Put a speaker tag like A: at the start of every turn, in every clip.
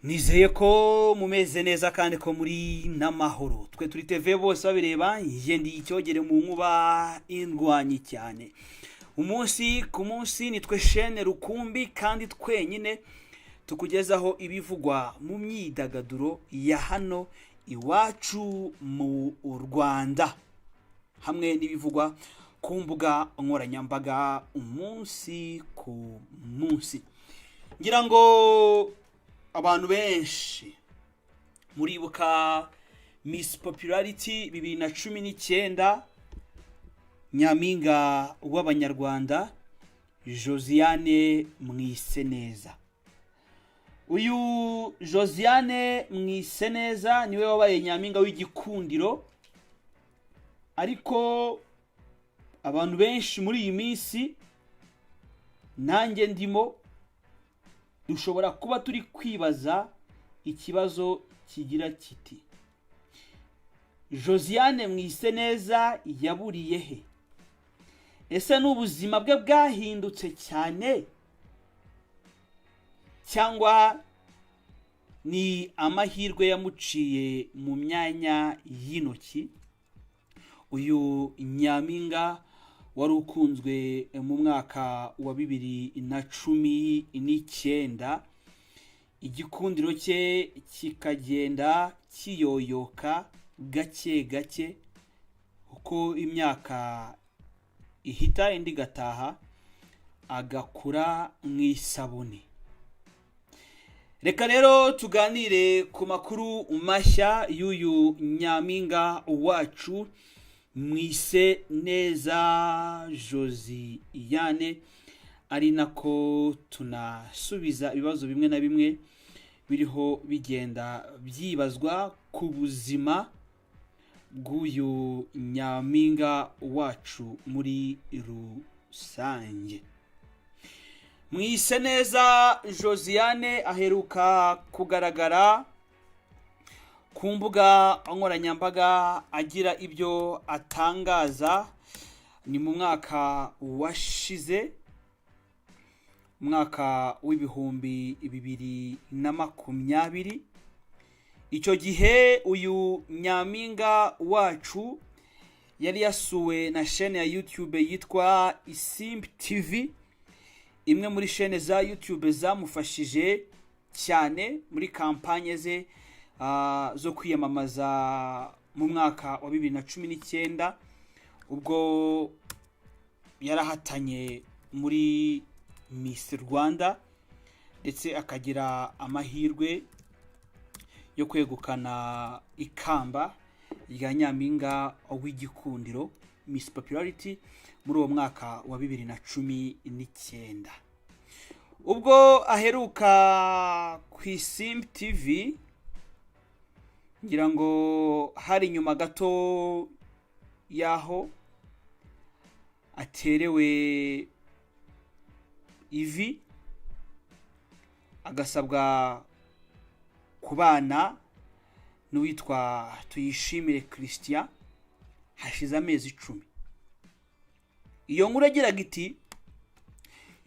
A: Nizeye ko mumeze neza kandi ko muri n'amahoro. Twe turi TV bose babireba, njye ndi icyogere mu nkuba indwanyi cyane. Umunsi ku munsi nitwe shene rukumbi kandi twenyine tukugezaho ibivugwa mu myidagaduro ya hano iwacu mu Rwanda hamwe n'ibivugwa ku mbuga nkoranyambaga umunsi ku munsi. Ngira ngo abantu benshi muribuka Miss Popularity 2019, nyampinga w'Abanyarwanda Josiane Mwiseneza. Uyu Josiane Mwiseneza niwe wabaye nyampinga w'igikundiro, ariko abantu benshi muri iyi minsi, nanjye ndimo, dushobora kuba turi kwibaza ikibazo kigira kiti: "Josiane Mwiseneza yaburiye he? Ese ni ubuzima bwe bwahindutse cyane cyangwa ni amahirwe yamuciye mu myanya y'intoki?" Uyu nyampinga wari ukunzwe mu mwaka wa 2019, igikundiro cye kikagenda kiyoyoka gake gake uko imyaka ihita indi igataha, agakura nk'isabune. Reka rero tuganire ku makuru mashya y'uyu nyampinga wacu Mwiseneza Josiane, ari nako tunasubiza ibibazo bimwe na bimwe biriho bigenda byibazwa ku buzima bw'uyu nyampinga wacu muri rusange. Mwiseneza Josiane aheruka kugaragara ku mbuga nkoranyambaga agira ibyo atangaza ni mu mwaka washize, umwaka w'2020. Icyo gihe uyu nyampinga wacu yari yasuwe na shene ya YouTube yitwa Isimbi TV, imwe muri shene za YouTube zamufashije cyane muri kampanye ze zo kwiyamamaza mu mwaka wa 2019, ubwo yarahatanye muri Miss Rwanda ndetse akagira amahirwe yo kwegukana ikamba rya nyampinga w'igikundiro, Miss Popularity, muri uwo mwaka wa 2019. Ubwo aheruka ku Isimbi TV, ngira ngo hari nyuma gato y'aho aterewe ivi agasabwa kubana n'uwitwa Tuyishimire Christian hashize amezi 10. Iyo nkuru yagiraga iti: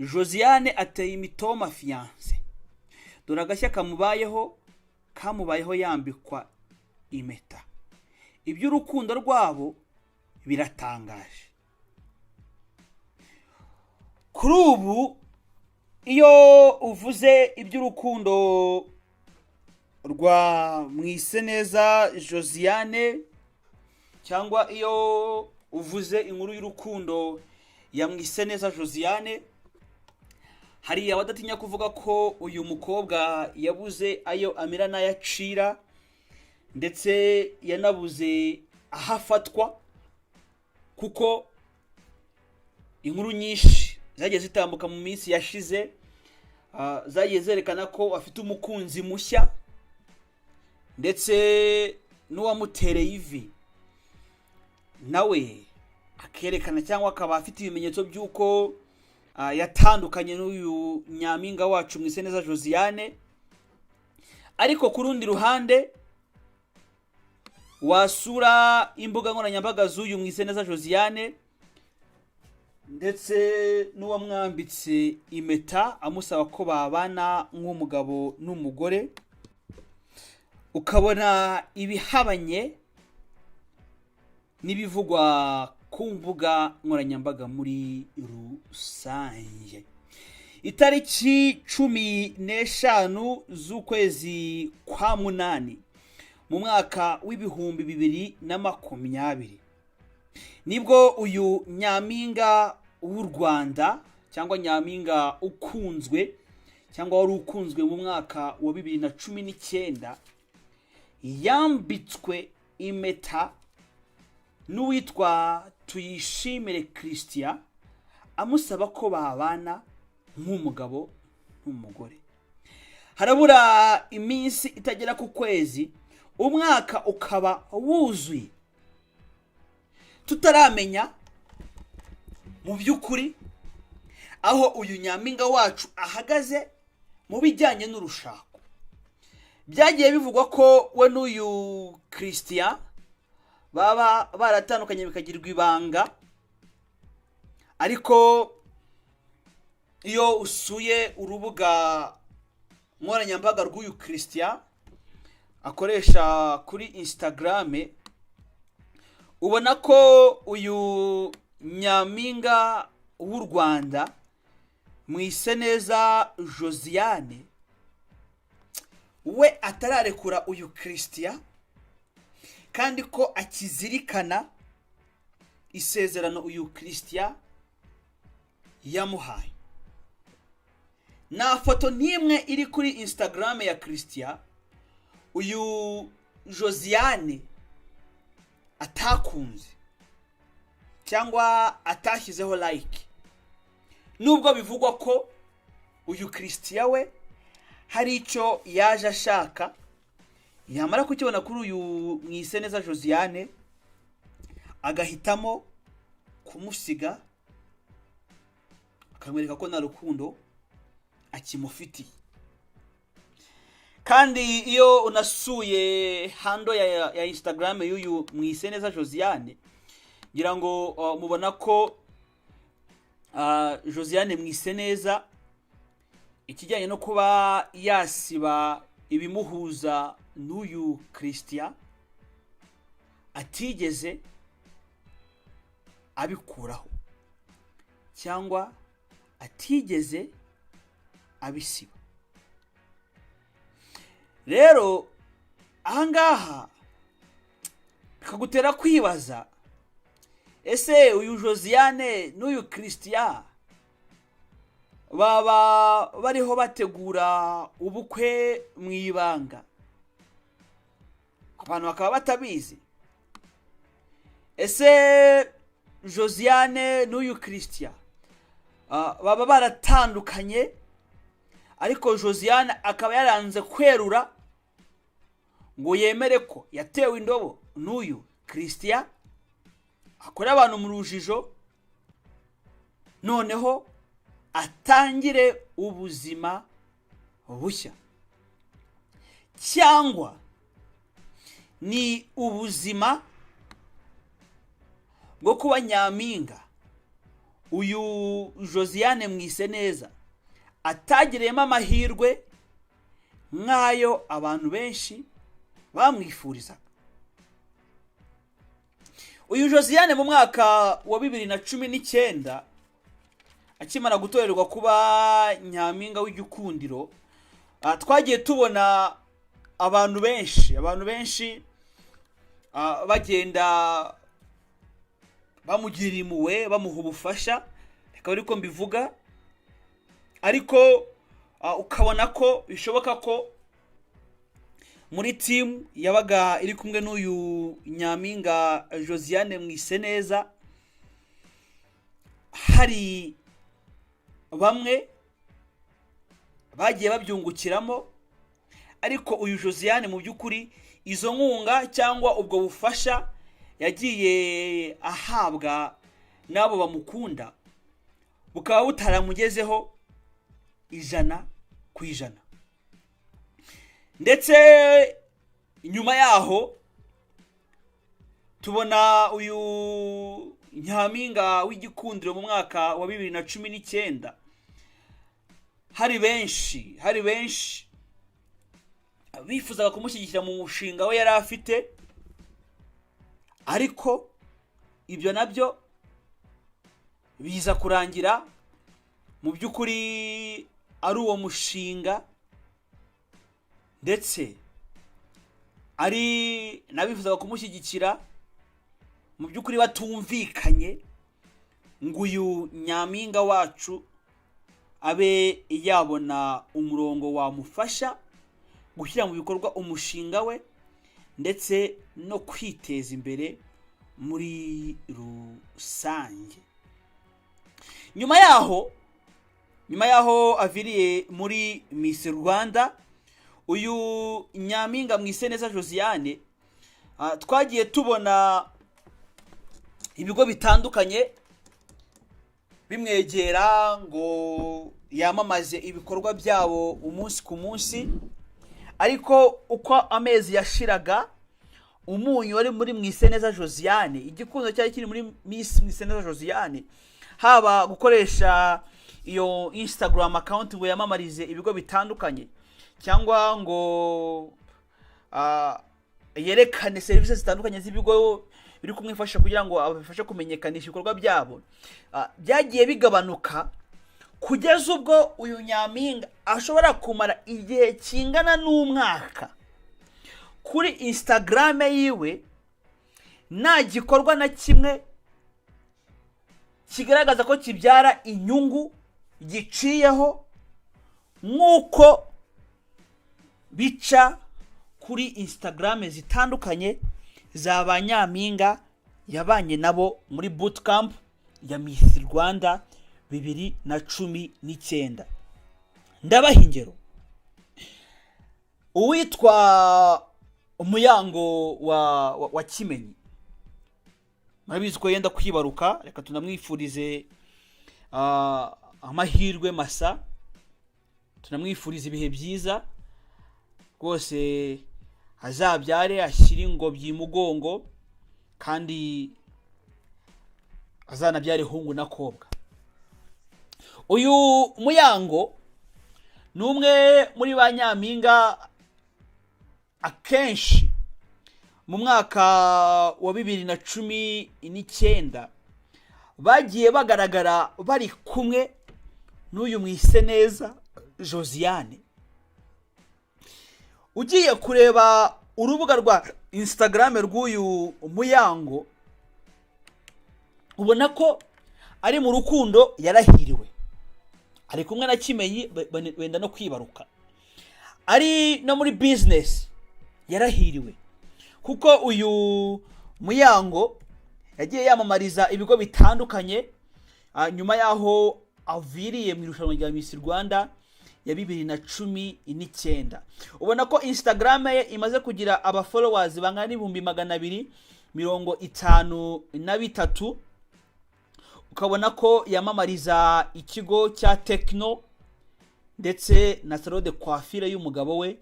A: "Josiane ateye imitoma fiancé, dore agashya kamubayeho, kamubayeho yambikwa impeta, iby'urukundo rwabo biratangaje." Kuri ubu iyo uvuze iby'urukundo rwa Mwiseneza Josiane cyangwa iyo uvuze inkuru y'urukundo ya Mwiseneza Josiane, hari abadatinya kuvuga ko uyu mukobwa yabuze ayo amira n'ayo acira, ndetse yanabuze aho afatwa, kuko inkuru nyinshi zagiye zitambuka mu minsi yashize zagiye zerekana ko afite umukunzi mushya, ndetse n'uwamutereye ivi nawe akerekana cyangwa akaba afite ibimenyetso by'uko yatandukanye n'uyu nyampinga wacu Mwiseneza Josiane. Ariko ku rundi ruhande, wasura imbuga nkoranyambaga z'uyu Mwiseneza Josiane ndetse n'uwamwambitse impeta amusaba ko babana nk'umugabo n'umugore, Ukabona ibihabanye n'ibivugwa ku mbuga nkoranyambaga muri rusange. Itariki 15 z'ukwezi kwa munani mu mwaka wa 2020 nibwo uyu nyampinga w'u Rwanda, cyangwa nyampinga ukunzwe, cyangwa wari ukunzwe mu mwaka wa 2019, yambitswe impeta n'uwitwa Tuyishimire Christian, amusaba ko babana nk'umugabo n'umugore. Harabura iminsi itagera ku kwezi, umwaka ukaba wuzuye, tutaramenya mu by'ukuri aho uyu nyampinga wacu ahagaze mu bijyanye n'urushako. Byagiye bivugwa ko we n'uyu Christian baba baratandukanye bikagirwa ibanga, ariko iyo usuye urubuga nkoranyambaga rw'uyu Christian akoresha kuri Instagram, ubona ko uyu nyampinga w'u Rwanda Mwiseneza Josiane we atararekura uyu Christian, kandi ko akizirikana isezerano uyu Christian yamuhaye. Nta foto n'imwe iri kuri Instagram ya Christian uyu Josiane atakunze cyangwa atashyizeho like, nubwo bivugwa ko uyu Christian we hari icyo yaje ashaka, yamara kukibona kuri uyu Mwiseneza Josiane agahitamo kumusiga, akamwereka ko nta rukundo akimufitiye. Kandi iyo unasuye handle ya Instagram y'uyu Mwiseneza Josiane, ngira ngo mubona ko Josiane Mwiseneza ikijyanye no kuba yasiba ibimuhuza n'uyu Christian atigeze abikuraho cyangwa atigeze abisiba. Rero ahangaha bikagutera kwibaza: ese uyu Josiane n'uyu Christian baba bariho bategura ubukwe mu ibanga, abantu bakaba batabizi? Ese Josiane n'uyu Christian baba baratandukanye, ariko Josiane akaba yaranze kwerura ngo yemere ko yatewe indobo n'uyu Christian, akore abantu mu rujijo, noneho atangire ubuzima bushya? Cyangwa ni ubuzima bwo kuba nyampinga uyu Josiane Mwiseneza atagiriyemo amahirwe nk'ayo abantu benshi bamwifurizaga? Uyu Josiane mu mwaka wa 2019, akimara gutorerwa kuba nyampinga w'igikundiro, twagiye tubona abantu benshi bagenda bamugira impuhwe, bamuha ubufasha, reka ariko mbivuga. Ariko ukabona ko bishoboka ko muri team yabaga iri kumwe n'uyu nyampinga Josiane Mwiseneza hari bamwe bagiye babyungukiramo, ariko uyu Josiane mu by'ukuri izo nkunga cyangwa ubwo bufasha yagiye ahabwa n'abo bamukunda bukaba butaramugezeho 100%. Ndetse nyuma yaho tubona uyu nyampinga w'igikundiro mu mwaka wa 2019 hari benshi bifuzaga kumushyigikira mu mushinga we yari afite, ariko ibyo nabyo biza kurangira mu by'ukuri ari uwo mushinga, ndetse ari n'abifuzaga kumushyigikira mu by'ukuri batumvikanye ngo uyu nyampinga wacu abe yabona umurongo wamufasha gushyira mu bikorwa umushinga we ndetse no kwiteza imbere muri rusange. Nyuma yaho aviriye muri Miss Rwanda, uyu nyampinga Mwiseneza Josiane, twagiye tubona ibigo bitandukanye bimwegera ngo yamamaze ibikorwa byabo umunsi ku munsi, ariko uko amezi yashiraga, umunyu wari muri Mwiseneza Josiane, igikundo cyari kiri muri Miss Mwiseneza Josiane, haba gukoresha iyo Instagram account ngo yamamarize ibigo bitandukanye cyangwa ngo yerekane serivisi zitandukanye z'ibigo biri kumwifasha kugira ngo abafashe kumenyekanisha ibikorwa byabo, byagiye bigabanuka kugeza ubwo uyu nyampinga ashobora kumara igihe kingana n'umwaka kuri Instagram yiwe nta gikorwa na kimwe kigaragaza ko kibyara inyungu giciyeho nk'uko bica kuri Instagram zitandukanye za ba nyampinga yabanye nabo muri bootcamp ya Miss Rwanda 2019. Ndabaha ingero: uwitwa Umuyango wa Kimenyi, murabizi ko yenda kwibaruka, reka tunamwifurize amahirwe masa, tunamwifurize ibihe byiza rwose, azabyare ashyire ingobyi mugongo kandi azanabyare hungu na kobwa. Uyu Muyango ni umwe muri ba nyampinga akenshi mu mwaka wa 2019 bagiye bagaragara bari kumwe n'uyu Mwiseneza Josiane. Ugiye kureba urubuga rwa Instagram rw'uyu Muyango, ubona ko ari mu rukundo, yarahiriwe, ari kumwe na Kimenyi, wenda no kwibaruka, ari no muri bizinesi yarahiriwe, kuko uyu Muyango yagiye yamamariza ibigo bitandukanye nyuma y'aho aviriye mu irushanwa rya Miss Rwanda ya 2019. Ubona ko Instagram ye imaze kugira aba followers bangana n'253,000. Ukabona ko yamamariza ikigo cya Tecno ndetse na salon de coiffure y'umugabo we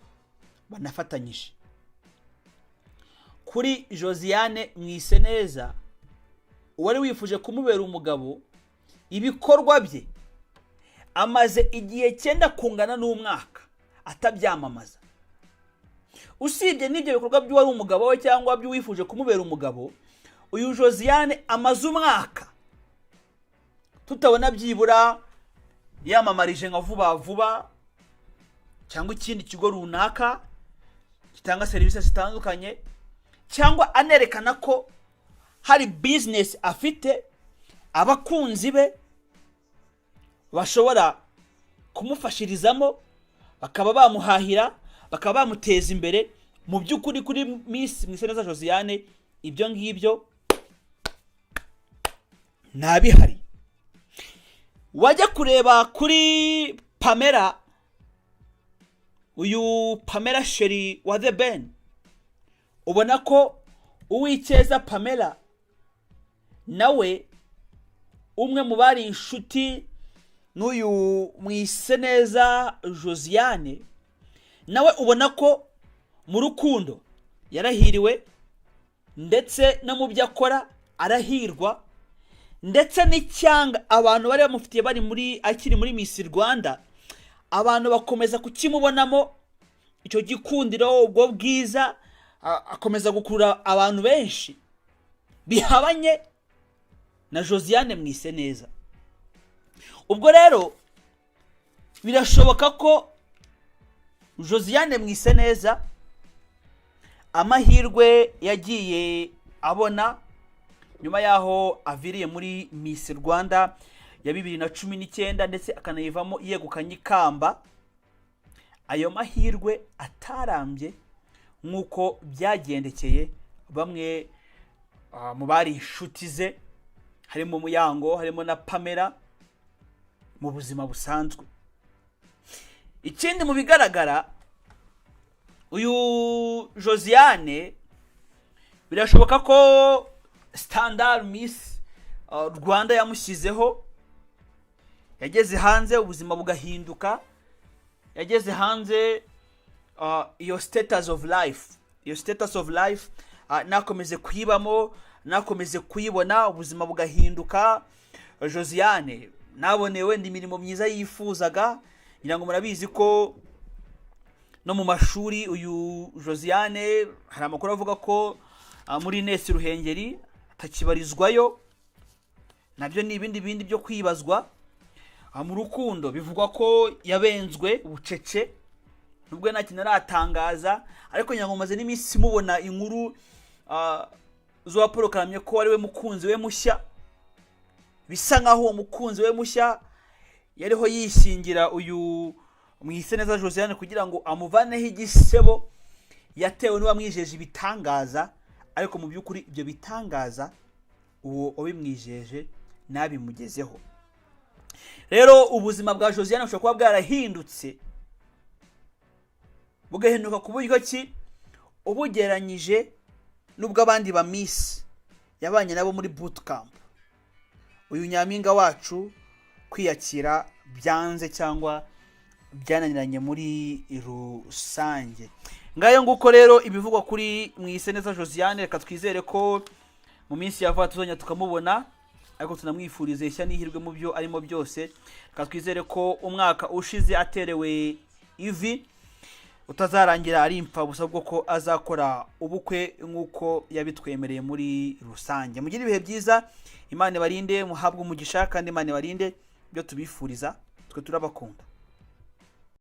A: banafatanyije. Kuri Josiane Mwiseneza uwari wifuje kumubera umugabo, ibikorwa bye amaze igihe cyenda kungana n'umwaka atabyamamaza. Usibye n'ibyo bikorwa by'uwari umugabo we cyangwa by'uwifuje kumubera umugabo, uyu Josiane amaze umwaka tutabona byibura yamamarije nka Vuba Vuba cyangwa ikindi kigo runaka gitanga serivisi zitandukanye, cyangwa anerekana ko hari bizinesi afite abakunzi be bashobora kumufashirizamo, bakaba bamuhahira, bakaba bamuteza imbere. Mu by'ukuri, kuri Miss Mwiseneza Josiane ibyo ngibyo ntabihari. Wajya kureba kuri Pamela, uyu Pamela chérie wa The Ben, ubona ko Uwicyeza Pamela nawe, umwe mu bari inshuti n'uyu Mwiseneza Josiane, nawe ubona ko mu rukundo yarahiriwe, ndetse no mu byo akora arahirwa, ndetse n'icyanga abantu bari bamufitiye bari muri akiri muri Miss Rwanda, abantu bakomeza kukimubonamo. Icyo gikundiro, ubwo bwiza, akomeza gukurura abantu benshi bihabanye na Josiane Mwiseneza. Ubwo rero birashoboka ko Josiane Mwiseneza amahirwe yagiye abona nyuma y'aho aviriye muri Miss Rwanda ya 2019, ndetse akanayivamo yegukanye ikamba, ayo mahirwe atarambye nk'uko byagendekeye bamwe mu bari inshuti ze, harimo Muyango, harimo na Pamela mu buzima busanzwe. Ikindi, mu bigaragara, uyu Josiane birashoboka ko standard Miss Rwanda yamushyizeho, yageze hanze ubuzima bugahinduka. Yageze hanze iyo status of life nakomeze kuyibamo, nakomeze kuyibona, ubuzima bugahinduka. Josiane nabone wenda imirimo myiza yifuzaga. Ngira ngo murabizi ko no mu mashuri uyu Josiane hari amakuru avuga ko muri Ines Ruhengeri atakibarizwayo. Nabyo ni ibindi bindi byo kwibazwa. Mu rukundo bivugwa ko yabenzwe bucece, nubwo nta kintu aratangaza, ariko ngira ngo maze n'iminsi mubona inkuru z'uwaporokaramye ko ari we mukunzi we mushya. Bisa nkaho uwo mukunzi we mushya yariho yishingira uyu Mwiseneza Josiane kugira ngo amuvaneho igisebo yatewe n'uwamwijeje ibitangaza, ariko mu by'ukuri ibyo bitangaza uwo wabimwijeje ntabimugezeho. Rero ubuzima bwa Josiane bushobora kuba bwarahindutse, bugahinduka ku buryo ki ubugereranyije n'ubw'abandi ba Miss yabanye nabo muri bootcamp, uyu nyampinga wacu kwiyakira byanze cyangwa byananiranye muri rusange. Ngayo nguko rero ibivugwa kuri Mwiseneza Josiane. Reka twizere ko mu minsi ya vuba tuzongera tukamubona, ariko tunamwifuriza ishya n'ihirwe mu byo arimo byose. Reka twizere ko umwaka ushize aterewe ivi utazarangira ari impfabusa, bwo ko azakora ubukwe nk'uko yabitwemereye muri rusange. Mugire ibihe byiza, Imana ibarinde, muhabwe umugisha, kandi Imana ibarinde ibyo tubifuriza. Twe turabakunda.